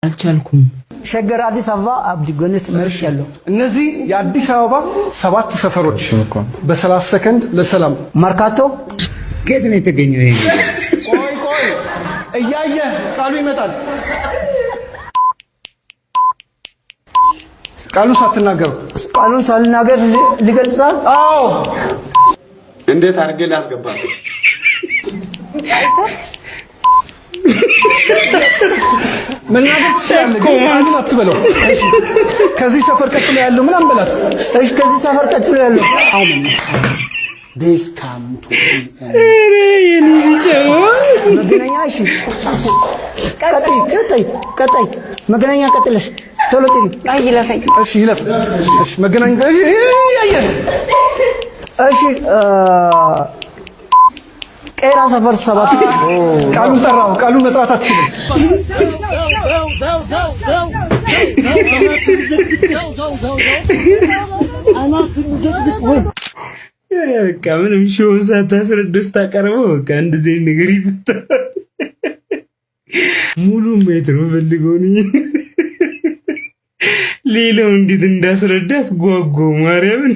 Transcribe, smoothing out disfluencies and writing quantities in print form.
አልቻልኩም። ሸገር አዲስ አበባ አብዲ ገነት መርጫለሁ። እነዚህ የአዲስ አበባ ሰባት ሰፈሮች በ30 ሰከንድ ለሰላም። መርካቶ። ከየት ነው የተገኘው ይሄ? ቆይ ቆይ፣ እያየህ ቃሉ ይመጣል። ቃሉ ሳትናገሩ። ቃሉን ሳልናገር ልገልጻል። አዎ። እንዴት አድርጌ ላስገባ? መናገር ትችላለህ፣ ግን ቃሉን አትበለው። እሺ፣ ከዚህ ሰፈር ቀጥሎ ያለው ምናምን በላት። እሺ፣ ከዚህ ሰፈር ቀጥሎ ያለው ኧረ የኔ ቢጫማ። መገናኛ። እሺ፣ ቀጥይ ቀጥይ ቀጥይ፣ መገናኛ ቀጥለሽ ቶሎ ጥሪ። አይ ይለፈኝ። እሺ ይለፍ። እሺ መገናኛ። እሺ እያየህ። እሺ፣ ቄራ ሰፈር 7። ቃሉን ጠራው። ቃሉን መጥራት አትችልም። በቃ ምንም show ን ሳታስረዱ ስታቀርበው በቃ እንደዚህ አይነት ነገር ይፈጠራል። ሙሉ ማየት ነው ፈልገው ነኝ። ሌላው እንዴት እንዳስረዳት ጓጓ ማርያምን።